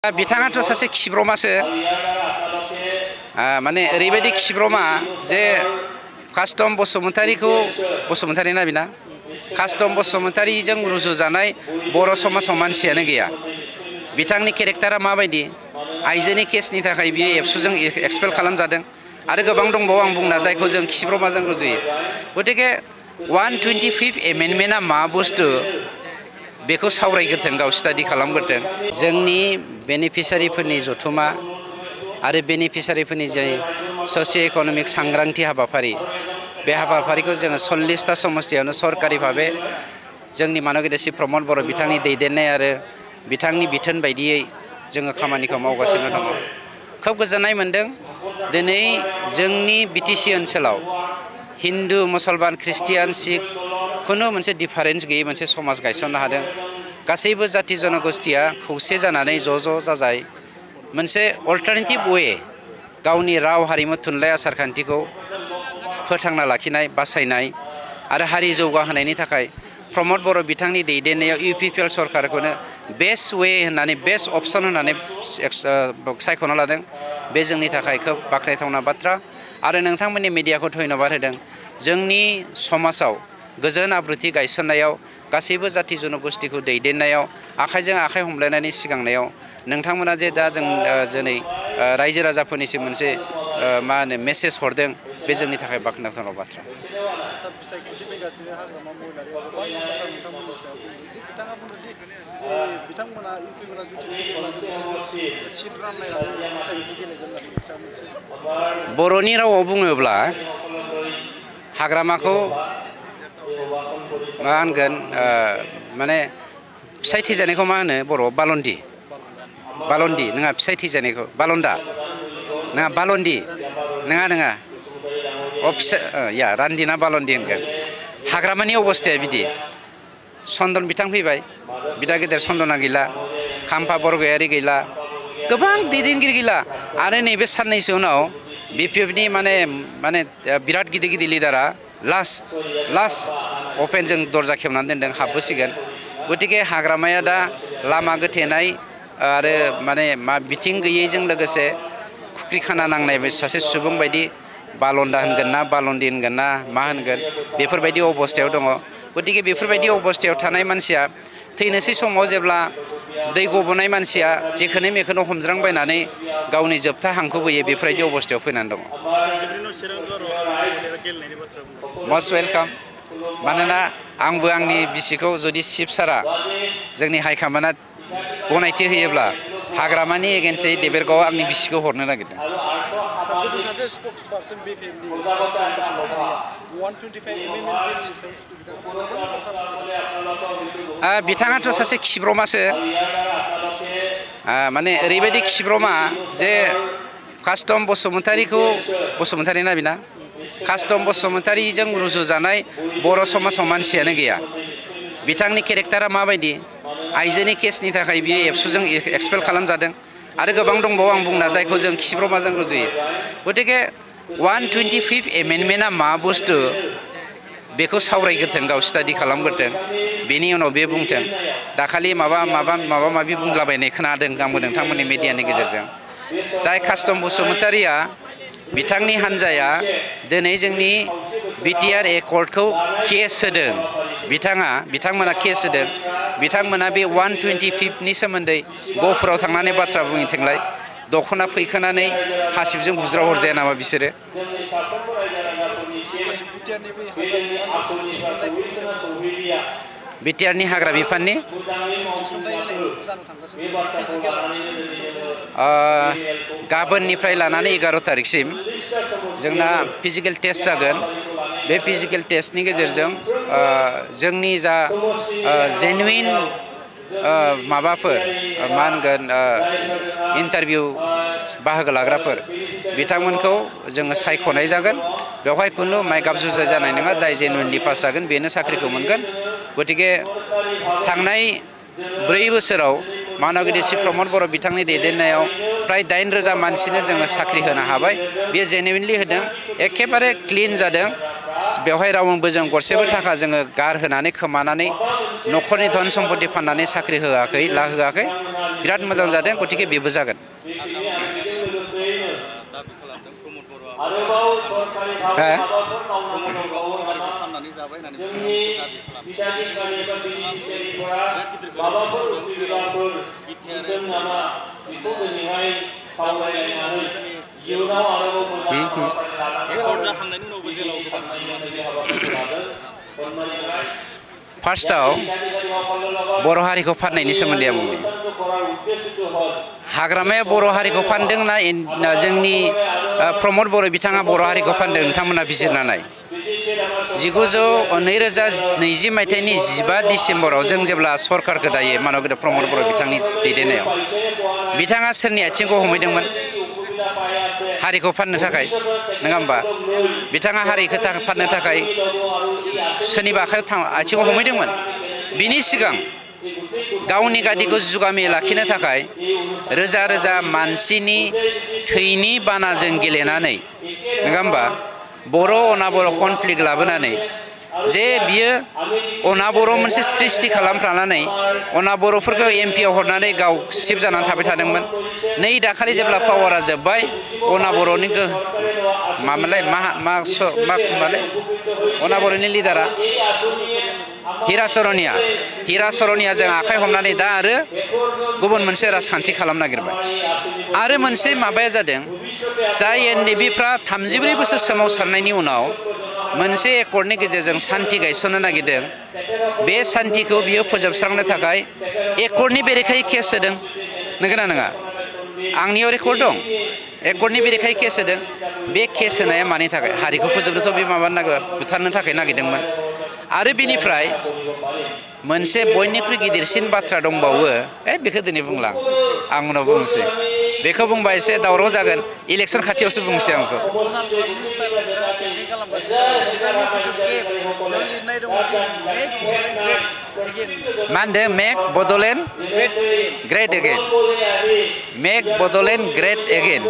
बिथाङाथ' सासे खिब्रमासो माने ओरैबायदि खिब्रमा जे कास्टम बसुमतारी ना बिना कास्टम बसुमतारीजों रुजुजानाय बर' समाजाव मानसियानो गैया। बिथांनि केरेक्टारा माबायदि आइजोनि केसनि थाखाय बियो एबसुजों एक्सपेल खालामजादों आरो गोबां दंबावो आं बुंना जायखौ जों खिब्रमाजों रुजुयो। गतिके 125 एमेन्डमेन्टआ मा बुस्थु बेखौ सावरायग्रोथों गाव स्टाडि खालामग्रोथों। जोंनि बेनिफिसारिफोरनि जथुमा आरो बेनिफिसारिफोरनि जे ससिय' इक'नमिक सांग्रांथि हाबाफारि बे हाबाफारिखौ जोङो 40टा समस्थियावनो सरकारि भाबे जोंनि मानगेदेसि प्रमद बर' बिथांनि दैदेननाय आरो बिथांनि बिथोन बायदियै जोङो खामानिखौ मावगासिनो दङ। खोब गोजोननाय मोन्दों दिनै जोंनि बिटिसि ओनसोलाव हिन्दु मुसलमान ख्रिस्टियान सिख खुनु मोनसे डिफारेन्स गैयै मोनसे समाज गायसननो हादों। गासैबो जाति जनगोष्ठिया खौसे जानानै ज' जाजाय मोनसे अल्टारनेटिभ वे गावनि राव हारिमु थुनलाइ आसार खान्थिखौ फोथांना लाखिनाय बासायनाय आरो हारि जौगाहोनायनि थाखाय प्रमद बर' बिथांनि दैदेननायाव UPPL सरकारखौनो बेस्ट वे होननानै बेस्ट अपसन होननानै सायख'ना लादों। बे जोंनि थाखाय खोब बाख्नायथावना बाथ्रा आरो नोंथांमोननि मिडियाखौ धन्यबाद होदों। जोंनि समाजाव गोजोन आब्रुथि गायसननायाव गासैबो जाति जनगोष्ठिखौ दैदेननायाव आखाइजों आखाइ हमलायनानै सिगांनायाव नोंथांमोना जे दा जों दिनै रायजो राजाफोरनिसिम मोनसे मा होनो मेसेज हरदों बे जोंनि थाखाय बाख्नायथाव बाथ्रा। बर'नि रावाव बुङोब्ला हाग्रामाखौ मा होनगोन माने फिसाय थैजानायखौ मा होनो बर'आव बालन्दि नङा फिसाय थैजानायखौ बालन्दा नङा बालन्दि नङा या रान्दि ना बालन्दि होनगोन। हाग्रामानि अबस्थाया बिदि चन्दन बिथां फैबाय बिदा गेदेर चन्दना गैला खाम्फा बरगयारि गैला गोबां दैदेनगिरि गैला आरो नैबे साननैसो उनाव BPFनि माने बिराद गिदिर लिडारा लास्ट अपेन जों दरजा खेवनानै दोनदों हाबबोसिगोन। गतिके हाग्रामाया दा लामा गोथेनाय आरो माने मा बिथिं गैयैजों लोगोसे खुख्रि खाना नांनाय सासे सुबुं बायदि बालन्दा होनगोन ना बालन्दि होनगोन ना मा होनगोन बेफोरबायदि अबस्थायाव दङ। गतिके बेफोरबायदि अबस्थायाव थानाय मानसिया थैनोसै समाव जेब्ला दै गबोनाय मानसिया जेखोनो मेखोनो हमज्रांबायनानै गावनि जोबथा हांखौ बोयो बेफोरबायदि अबस्थायाव फैनानै दङ। Must welcome. मानोना आंबो आंनि बिसिखौ जुदि चिफ सारा जोंनि हाइकमान्डआ गनायथि होयोब्ला हाग्रामानि एगेन्स्टै देबेरगावआव आंनि बिसिखौ हरनो नागिरदों। बिथाङाथ' सासे खिब्रमासो माने ओरैबायदि खिब्रमा जे कास्टम बसुमतारी ना बिना कास्टम बसुमतारीजों रुजुजानाय बर' समाजाव मानसियानो गैया। बिथांनि केरेक्टारा माबायदि आइजोनि केसनि थाखाय बियो एबसुजों एक्सपेल खालामजादों आरो गोबां दंबावो आं बुंना जायखौ जों खिब्रमाजों रुजुयो। गतिके 125 एमेन्डमेन्टआ मा बुस्थु बेखौ सावरायग्रोथों गाव स्टाडि खालामग्रोथों बेनि उनाव बे बुंथों। दाखालि माबा बुंलाबायनाय खोनादों आंबो नोंथांमोननि मिडियानि गेजेरजों। जाय कास्टम बसुमतारीया बिथांनि हान्जाया दिनै जोंनि BTR एकर्डखौ केस होदों बिथांमोना केस होदों। बिथांमोना बे 125नि सोमोन्दै गहपुराव थांनानै बाथ्रा बुंहैथोंलाय दख'ना फैखोनानै हासिबजों बुज्राव हरजाया नामा बिसोरो? BTRनि हाग्रा बिफाननि गाबोननिफ्राय लानानै 11 थारिखसिम जोंना फिजिकेल टेस्ट जागोन। बे फिजिकेल टेस्टनि गेजेरजों जोंनि जा जेनुइन माबाफोर मा होनगोन इन्टारभिउ बाहागो लाग्राफोर बिथांमोनखौ जोङो सायख'नाय जागोन। बेवहाय खुनु माइगाब जुजाय जानाय नङा। जाय जेनुइनलि पास जागोन बेनो साख्रिखौ मोनगोन। गतिके थांनाय 4 बोसोराव मानगेदेसि प्रमद बर' बिथांनि दैदेननायाव फ्राय 9,000 मानसिनो जोङो साख्रि होनो हाबाय। बेयो जेनुइनलि होदों एखेबारे क्लिन जादों। बेवहाय रावनोबो जों गरसेबो थाखा जोङो गारहोनानै खोमानानै न'खरनि धन सम्पति फाननानै साख्रि होआखै। बिराद मोजां जादों गतिके बेबो जागोन फार्स्टआव बर' हारिखौ फाननायनि सोमोन्दै आं बुंनि हाग्रामाया बर' हारिखौ फानदों ना जोंनि प्रमद बर' बिथाङा बर' हारिखौ फानदों नोंथांमोना बिजिरना नाय 2020 मायथाइनि 15 डिसेम्बराव जों जेब्ला सरकारखौ दायो मानगोदा प्रमद बर' बिथांनि दैदेननायाव बिथाङा सोरनि आथिंखौ हमहैदोंमोन हारिखौ फाननो थाखाय नङा होमबा बिथाङा हारिखौ फाननो थाखाय सोरनिबा आखायाव आथिंखौ हमहैदोंमोन बिनि सिगां गावनि गादिखौ जुगामि लाखिनो थाखाय रोजा रोजा मानसिनि थैनि बानाजों गेलेनानै नङा होमबा बर' अनाबर कनफ्लिक्ट लाबोनानै जे बियो अनाबर मोनसे सृष्टि खालामफ्लानानै अनाबरफोरखौ एमपिआव हरनानै गाव सिफ जानानै थाबाय थादोंमोन नै दाखालि जेब्ला पावारा जोब्बाय अनाबरनि मामोनलाय मामोनलाय अनाबरनि लिडारा हिरा सरनिया जों आखाइ हमनानै दा आरो गुबुन मोनसे राजखान्थि खालामनो नागिरबाय आरो मोनसे माबाया जादों जाय एनडिएफबिफ्रा 34 बोसोर सोमावसारनायनि उनाव मोनसे एकर्डनि गेजेरजों सान्थि गायसननो नागिरदों बे सान्थिखौ बियो फोजोबस्रांनो थाखाय एकर्डनि बेरेखायै केस होदों नंगौना नङा आंनियाव रेकर्ड दं एकर्डनि बेरेखायै केस होदों बे केस होनाया मानि थाखाय हारिखौ फोजोबनोथ' बे बुथारनो थाखाय नागिरदोंमोन आरो बिनिफ्राय मोनसे बयनिख्रुइ गिदिरसिन बाथ्रा दंबावो बेखौ दिनै बुंला आं उनाव बुंनोसै बेखौ बुंबा एसे दावराव जागोन इलेक्सन खाथियावसो बुंनोसै आंखौ मा होनदों make Bodoland great again make Bodoland great eigen